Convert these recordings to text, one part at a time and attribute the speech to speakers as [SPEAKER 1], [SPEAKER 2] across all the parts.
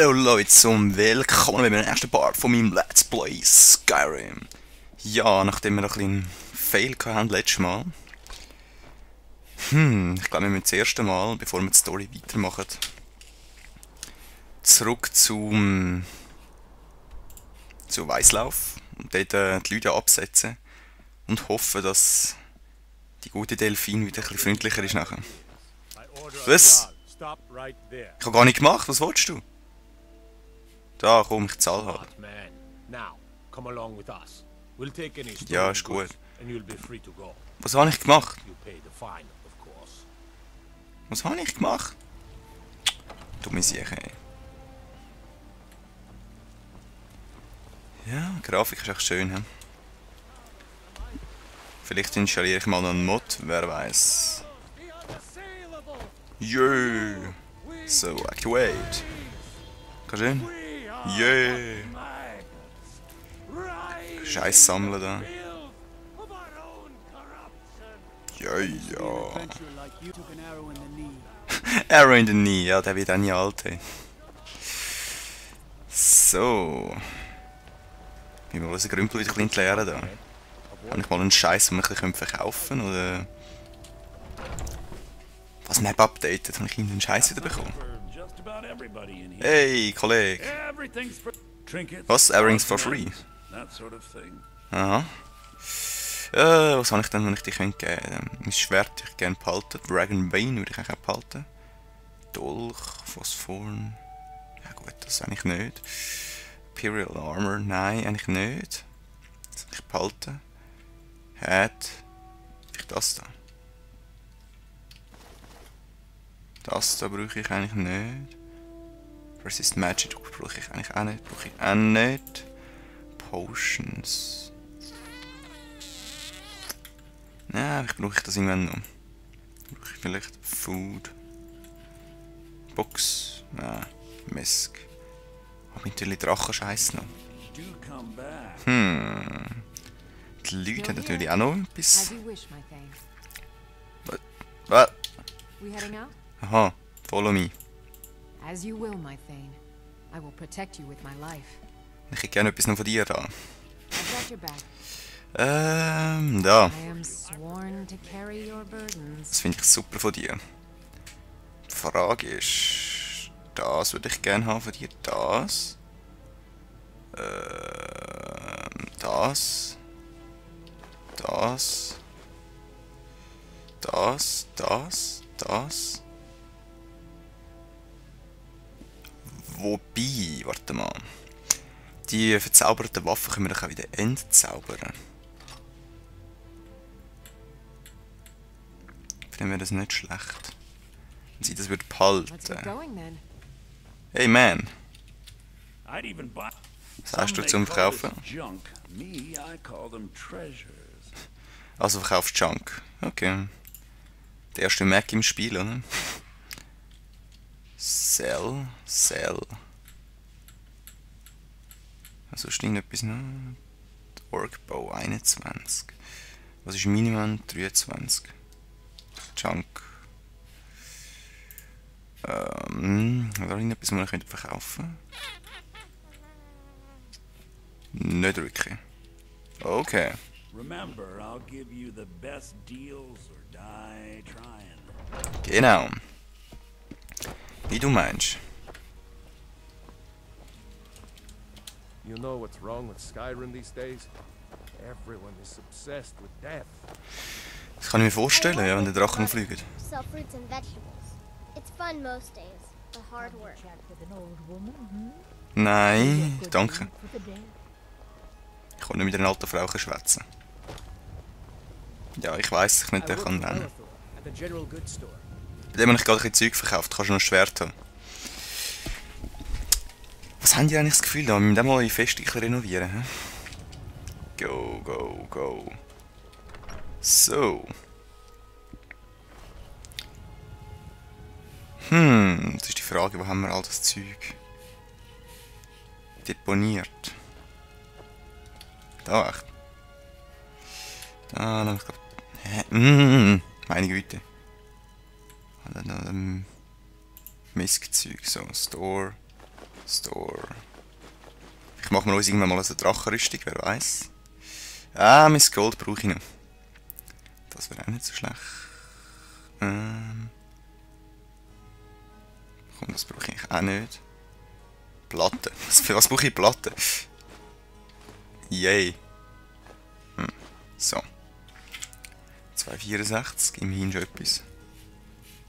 [SPEAKER 1] Hallo Leute und willkommen beim ersten Part von meinem Let's Play Skyrim. Ja, nachdem wir noch ein bisschen Fail hatten letztes Mal. Ich glaube wir müssen das erste Mal, bevor wir die Story weitermachen, zurück zu Weißlauf und dort die Leute absetzen und hoffen, dass die gute Delfin wieder ein bisschen freundlicher ist nachher. Was? Ich habe gar nicht gemacht, was willst du? Da, komm, ich zahle halt. Ja, ist gut. Was habe ich gemacht? Was habe ich gemacht? Dumme Sache, ey. Ja, die Grafik ist echt schön, he? Vielleicht installiere ich mal noch einen Mod, wer weiß. Jö! So, activate. Kannst du hin? Jö! Scheiß sammeln da. Ja, ja. Arrow in the knee, ja, der wird auch nie alt, ey. So. Ich will unseren Grümpel wieder ein bisschen lernen da. Habe ich mal einen Scheiß, den wir ein bisschen verkaufen können, oder? Was Map updated, habe ich irgendeinen Scheiß wieder bekommen? Hey, Kollege! Was? Everything's for free? Aha. Was habe ich denn, wenn ich dich geben könnte? Mein Schwert würde ich gerne behalten. Dragon Bane würde ich eigentlich auch behalten. Dolch, Phosphorn. Ja gut, das eigentlich nicht. Imperial Armor, nein, eigentlich nicht. Das würde ich behalten. Hat. Vielleicht das da. Das da brauche ich eigentlich nicht. Resist Magic brauche ich eigentlich auch nicht. Brauche ich auch nicht. Potions. Ja, ich brauche das irgendwann noch. Brauche ich vielleicht Food. Box. Ja, Mesk. Aber natürlich Drachenscheiß noch. Die Leute haben natürlich auch noch etwas. Was? Aha, follow me.
[SPEAKER 2] As you will, my Thane. I will protect you with my life.
[SPEAKER 1] Ich hätte gerne etwas noch von dir da.
[SPEAKER 2] I've got your back.
[SPEAKER 1] Da.
[SPEAKER 2] I am sworn to carry your burdens.
[SPEAKER 1] Das finde ich super von dir. Die Frage ist, das würde ich gerne haben von dir. Das. Das. Das. Das. Das. Wobei, warte mal. Die verzauberten Waffen können wir doch auch wieder entzaubern. Dann wäre das nicht schlecht. Wenn sie das würde behalten. Hey man! Was hast du zum Verkaufen? Also verkaufst Junk. Okay. Der erste Mac im Spiel, oder? Sell. Also stimmt etwas noch. Orkbow 21. Was ist Minimum? 23. Junk. Oder irgendetwas, was ich verkaufen könnte? Nicht wirklich. Okay. Genau. Wie du meinst.
[SPEAKER 3] You know what's wrong with Skyrim these days? Everyone is obsessed with death.
[SPEAKER 1] Das kann ich mir vorstellen, ja, wenn die Drachen fliegen.
[SPEAKER 4] Sell fruits and vegetables. It's fun most days, but hard work.
[SPEAKER 1] Nein, danke. Ich kann nicht mit einer alten Frau schwätzen. Ja, ich weiss, dass ich nicht den kann lernen. Bei dem habe ich gerade ein Zeug verkauft, kannst du noch ein Schwert haben. Was haben die eigentlich das Gefühl, da? Wir müssen auch mal fest renovieren. He? Go. So. Das ist die Frage, wo haben wir all das Zeug deponiert? Da, echt. Da, dann, ich glaube... meine Güte. Miskzeug, so, Store. Store. Ich mache mir uns irgendwann mal eine Drachenrüstung, wer weiß. Ah, mein Gold brauche ich noch. Das wäre auch nicht so schlecht. Komm, das brauche ich auch nicht. Platte. Für was brauche ich Platte? Yay. So. 264, immerhin schon etwas.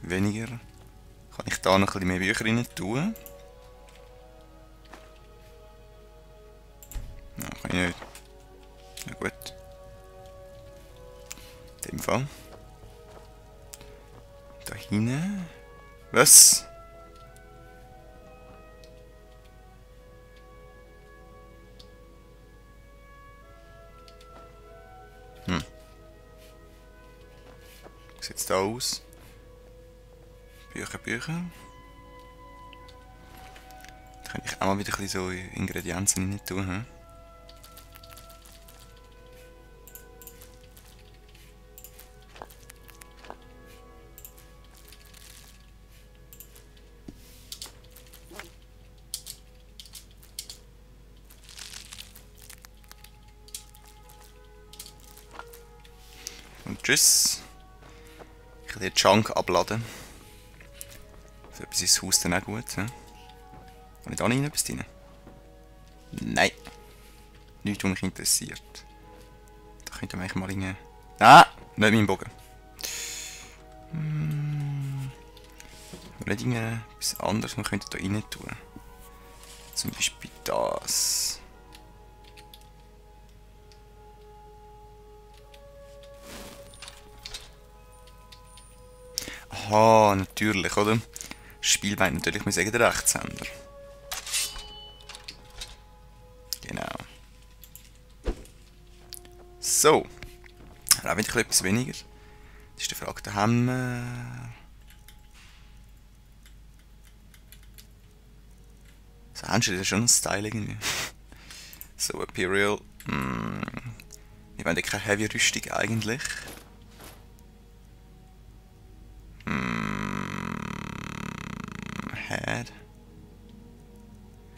[SPEAKER 1] Weniger. Kann ich da noch ein bisschen mehr Bücher rein tun? Nein, kann ich nicht. Ja gut. In dem Fall. Da hinten. Was? Wie sieht es da aus? Bücher. Da kann ich auch mal wieder ein bisschen so Ingredienzen rein tun. Hm? Und tschüss. Ich kann den Chunk abladen. Für etwas ist das Haus dann auch gut. He? Kann ich da nicht etwas drin? Nein. Nichts, was mich interessiert. Da könnte man eigentlich mal rein... Nein! Nicht mein Bogen. Nicht etwas anderes, man könnte da rein tun. Zum Beispiel das. Aha, natürlich, oder? Das Spiel meint natürlich, wir sagen der Rechtshänder. Genau. So. Auch wieder etwas weniger. Das ist die Frage, da haben wir... So, das ist schon ein Style irgendwie. So, Imperial. Wir wollen ja keine Heavy-Rüstung eigentlich. Head.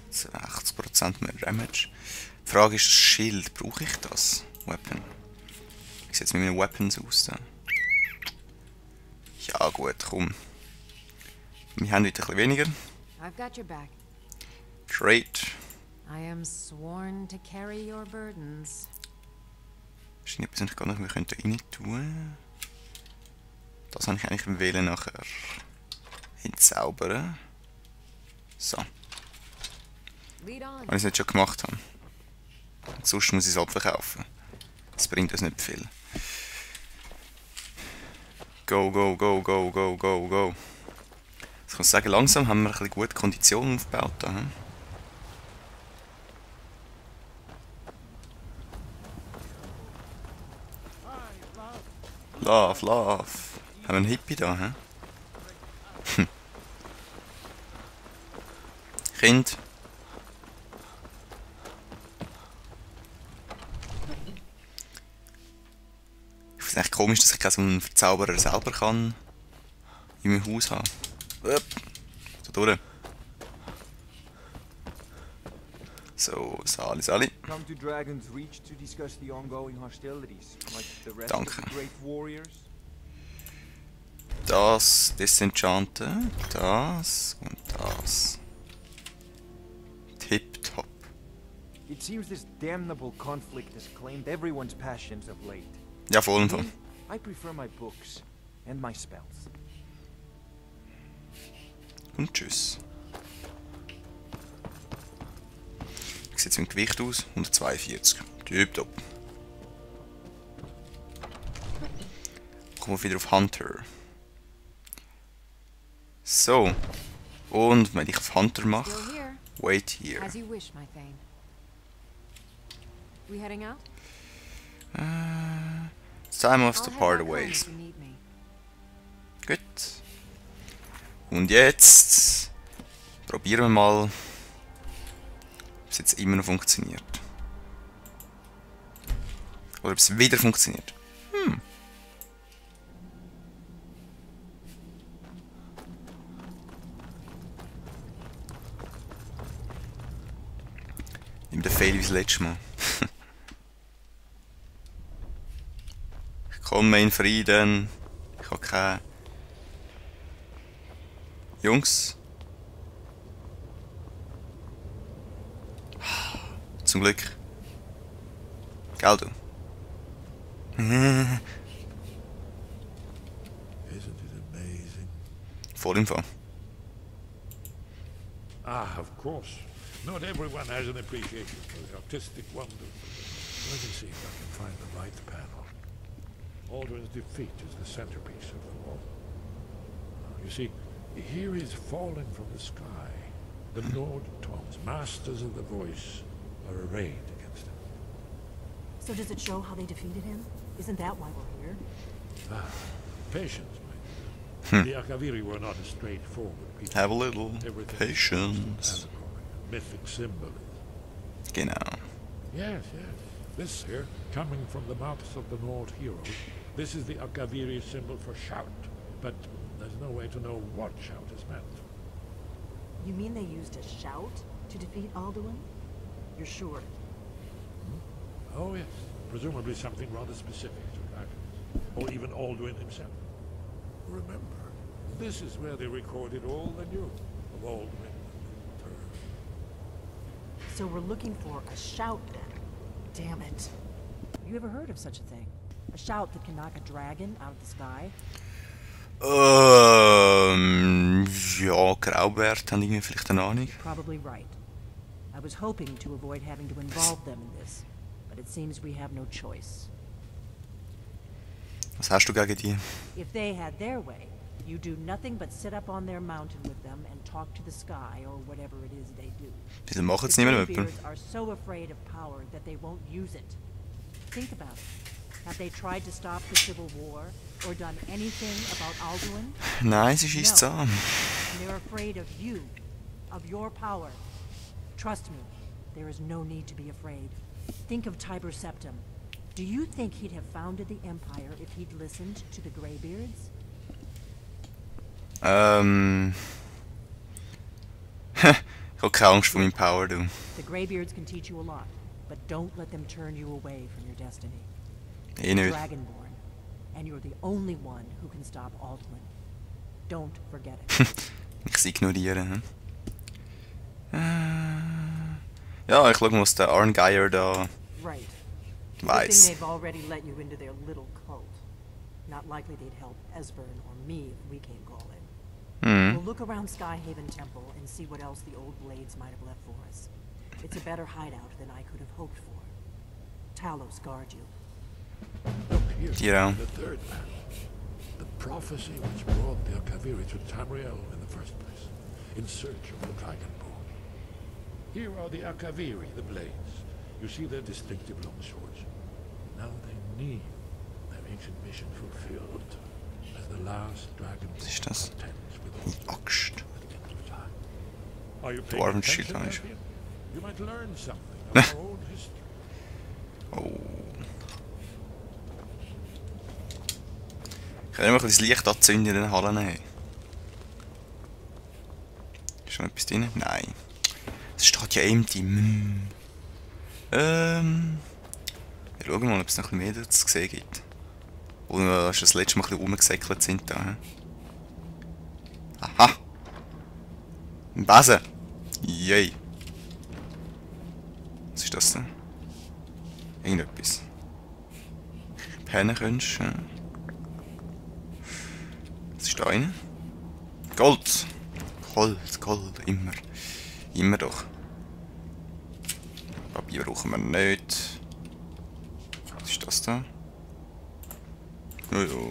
[SPEAKER 1] 80% mehr Damage. Die Frage ist, das Schild, brauche ich das? Weapon. Wie sieht es mit meinen Weapons aus da? Ja gut, komm. Wir haben wieder ein bisschen weniger.
[SPEAKER 2] I've got your back.
[SPEAKER 1] Great.
[SPEAKER 2] I am sworn to carry your burdens.
[SPEAKER 1] Das ist etwas, was ich gar nicht mehr rein tun. Das habe ich eigentlich wählen nachher entzaubern. So. Wenn ich es nicht schon gemacht habe. Und sonst muss ich es abverkaufen. Das bringt uns nicht viel. Go, go, go, go, go, go, go. Ich kann sagen, langsam haben wir ein bisschen gute Konditionen aufgebaut. Da, hm? Love, love. Haben wir einen Hippie da, hä? Kind. Ich finde es echt komisch, dass ich keinen so einen Verzauberer selber kann in meinem Haus haben. So durch. So, Sali. Danke. Das Disenchanten, das und das. Tip-top.
[SPEAKER 5] It seems this damnable conflict has claimed everyone's passions of late.
[SPEAKER 1] Ja, voll und voll.
[SPEAKER 5] I prefer my books and my spells.
[SPEAKER 1] Und tschüss. Wie sieht es mit dem Gewicht aus? 142. Tipptopp. Kommen wir wieder auf Hunter. So. Und wenn ich auf Hunter mache, wait here.
[SPEAKER 2] As you wish, my Thane. We heading out?
[SPEAKER 1] It's time of to
[SPEAKER 2] I'll
[SPEAKER 1] part
[SPEAKER 2] head back home
[SPEAKER 1] ways.
[SPEAKER 2] if you need me.
[SPEAKER 1] Gut. Und jetzt probieren wir mal, ob es jetzt immer noch funktioniert. Oder ob es wieder funktioniert. Fail wie das letzte Mal. Ich komme in Frieden. Ich habe keine... Jungs. Zum Glück. Gell, du?
[SPEAKER 6] Isn't it amazing?
[SPEAKER 1] Voll im Fall.
[SPEAKER 6] Ah, of course. Not everyone has an appreciation for the artistic wonder. Let me see if I can find the right panel. Alduin's defeat is the centerpiece of the wall. You see, here is falling from the sky. The Nord Toms, masters of the voice, are arrayed against him.
[SPEAKER 7] So does it show how they defeated him? Isn't that why we're here?
[SPEAKER 6] Ah, patience, my dear. The Akaviri were not a straightforward people.
[SPEAKER 1] Have a little
[SPEAKER 6] Everything
[SPEAKER 1] patience.
[SPEAKER 6] allegory, mythic symbolism.
[SPEAKER 1] Genau.
[SPEAKER 6] Yes, yes. This here, coming from the mouths of the Nord heroes, this is the Akaviri symbol for shout. But there's no way to know what shout is meant.
[SPEAKER 7] You mean they used a shout to defeat Alduin? You're sure?
[SPEAKER 6] Oh yes, presumably something rather specific to dragons, or even Alduin himself. Remember, this is where they recorded all they knew of Alduin and Tur.
[SPEAKER 7] So we're looking for a shout then. Damn it. You ever heard of such a thing? A shout that can knock a dragon out of the sky?
[SPEAKER 1] Ja, Graubert, haben irgendwie vielleicht eine Ahnung.
[SPEAKER 7] Probably right. I was hoping to avoid having to involve them in this, but it seems we have no choice.
[SPEAKER 1] Was hast du gegen die?
[SPEAKER 7] If they had their way, you do nothing but sit up on their mountain with them and talk to the sky or whatever it is they do.
[SPEAKER 1] Wieso machen es
[SPEAKER 7] The
[SPEAKER 1] niemand mit dem?
[SPEAKER 7] Greybeards are so afraid of power that they won't use it. Think about it. Have they tried to stop the Civil War or done anything about Alduin?
[SPEAKER 1] Nein, sie schießt
[SPEAKER 7] No.
[SPEAKER 1] an.
[SPEAKER 7] And they're afraid of you, of your power. Trust me, there is no need to be afraid. Think of Tiber Septim. Do you think he'd have founded the Empire if he'd listened to the Greybeards?
[SPEAKER 1] Ich habe keine Angst vor meinem Power, du.
[SPEAKER 7] The Greybeards can teach you a lot, but don't let them turn you away from your destiny.
[SPEAKER 1] Eh nicht.
[SPEAKER 7] Dragonborn, and you're the only one who can stop Alduin. Don't forget it.
[SPEAKER 1] Ich sie ignorieren. Ja, ich schau mal, was der Arngeier da
[SPEAKER 7] Right. Good thing
[SPEAKER 1] weiss.
[SPEAKER 7] they've already let you into their little cult. Not likely they'd help Esbern or me if we came calling. We'll look around Skyhaven Temple and see what else the old blades might have left for us. It's a better hideout than I could have hoped for. Talos guard you.
[SPEAKER 6] Look here,
[SPEAKER 1] You know.
[SPEAKER 6] the third panel. The prophecy which brought the Akaviri to Tamriel in the first place, in search of the Dragonborn. Here are the Akaviri, the blades. You see their distinctive long swords. Now they need their ancient mission fulfilled as the last dragon
[SPEAKER 1] ist das?
[SPEAKER 6] contends with
[SPEAKER 1] Die Axt.
[SPEAKER 6] at the end of time. Are you paying
[SPEAKER 1] Dwarven
[SPEAKER 6] attention,
[SPEAKER 1] shit, eigentlich.
[SPEAKER 6] Champion? You might learn something of our own history.
[SPEAKER 1] Oh. Ich kann immer ein bisschen das Licht anzünden in den Hallen. Hey. Ist schon etwas drin? Nein. Es steht ja empty. Wir schauen mal, ob es noch ein bisschen mehr zu sehen gibt. Oder als das letzte Mal ein bisschen rumgesäckelt sind da. He? Aha! Ein Besen! Yay! Was ist das denn? Irgendetwas. Pennen könntest. Was ist da rein? Gold! Gold, Gold, immer. Immer doch. Papier brauchen wir nicht. Was ist das da? Jojo.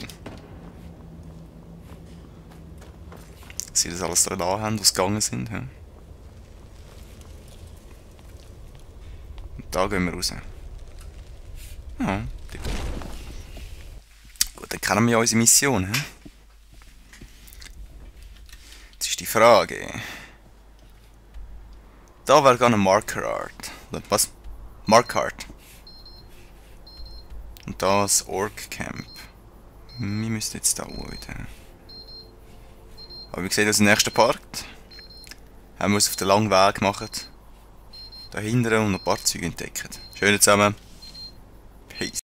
[SPEAKER 1] Dass sie das alles da haben, was gegangen sind. He? Und da gehen wir raus. Ja, gut, dann kennen wir ja unsere Mission. He? Jetzt ist die Frage. Da wäre gerne Marker Art. Was? Mark Art. Und das Orc Camp. Wir müssen jetzt da wieder. Aber wie gesagt, das ist der nächste Part. Haben wir es auf den langen Weg gemacht. da hinten und noch ein paar Züge entdeckt. Schön zusammen. Peace.